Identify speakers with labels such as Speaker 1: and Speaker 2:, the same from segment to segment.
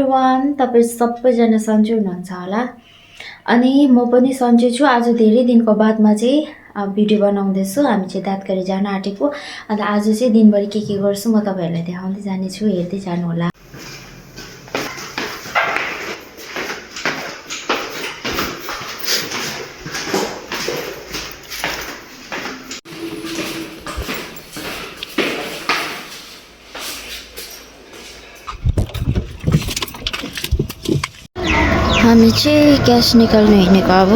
Speaker 1: Everyone, तपाईँ सबैजना सन्चै हुनुहुन्छ होला। अनि म पनि सन्चै छु। आज धेरै दिनको बादमा चाहिँ भिडियो बनाउँदैछु। हामी चाहिँ दातगरी जान आँटेको। अन्त आज चाहिँ दिनभरि के गर्छु म तपाईँहरूलाई देखाउँदै जानेछु, हेर्दै जानु होला। हामी चाहिँ ग्यास निकाल्नु हिँडेको अब।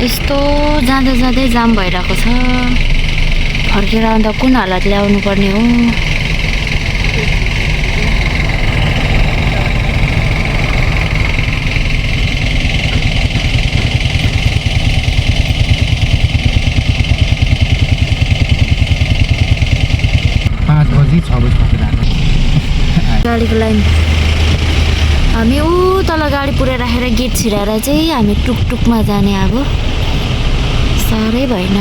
Speaker 1: यस्तो जाँदा जाँदै जाम भइरहेको छ। फर्केर आउँदा कुन हालत ल्याउनु पर्ने हो। गाडीको लाइन हामी ऊ तल गाडी पुऱ्याइ राखेर गेट छिराएर चाहिँ हामी टुकटुकमा जाने। अब साह्रै भएन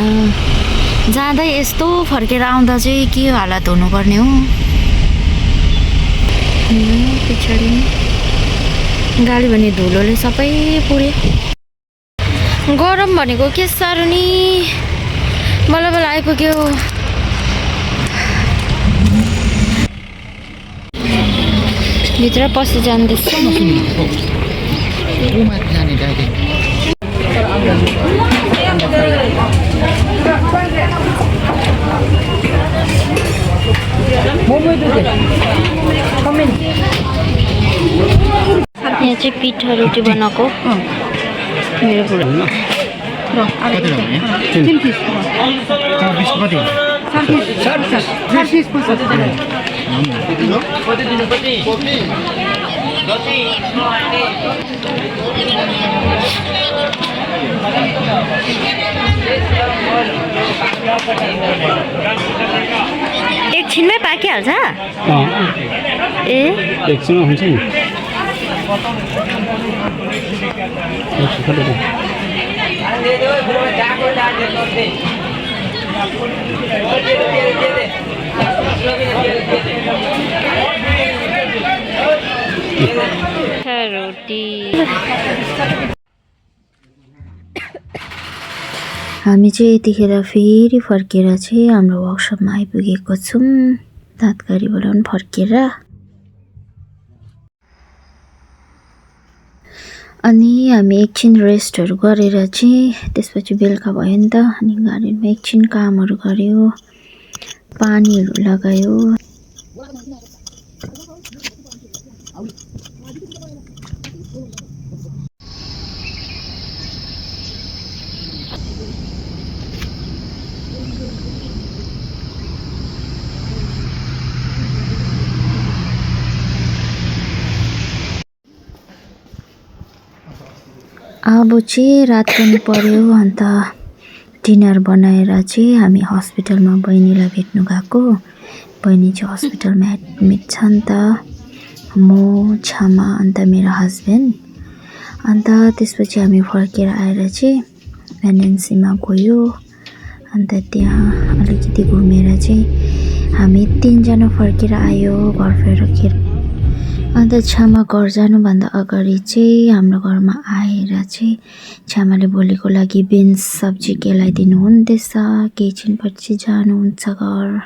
Speaker 1: जाँदै यस्तो, फर्केर आउँदा चाहिँ के हालत हुनुपर्ने हो। पछाडि गाडी भने धुलोले सबै पुऱ्यो। गरम भनेको के साह्रो नि, बल्ल बल्ल आइपुग्यो। भित्र पस्दै जाँदैछु। यहाँ चाहिँ पिठो रोटी बनाएको मेरो बुढा। एकछिनमै पाकिहाल्छ। ए
Speaker 2: एकछिनमा हुन्छ नि।
Speaker 1: रोटी हामी चाहिँ यतिखेर फेरि फर्केर चाहिँ हाम्रो वर्कसपमा आइपुगेको छौँ। दातगरीबाट पनि फर्केर अनि हामी एकछिन रेस्टहरू गरेर चाहिँ त्यसपछि बेलुका भयो नि त। अनि गाडीमा एकछिन कामहरू गऱ्यो, पानीहरू लगायो। अब चाहिँ रात पनि पर्यो। अन्त डिनर बनाएर चाहिँ हामी हस्पिटलमा बहिनीलाई भेट्नु गएको। बहिनी चाहिँ हस्पिटलमा एडमिट छ नि त। म, छामा अन्त मेरो हस्बेन्ड। अन्त त्यसपछि हामी फर्केर आएर चाहिँ एनएनसीमा गयो। अन्त त्यहाँ अलिकति घुमेर चाहिँ हामी 3 जना फर्केर आयो घर फर्केर। अन्त छामा घर जानुभन्दा अगाडि चाहिँ हाम्रो घरमा आएर चाहिँ छामाले भोलिको लागि बिन्स सब्जी केलाइदिनु हुँदैछ। केही छिनपछि जानुहुन्छ घर।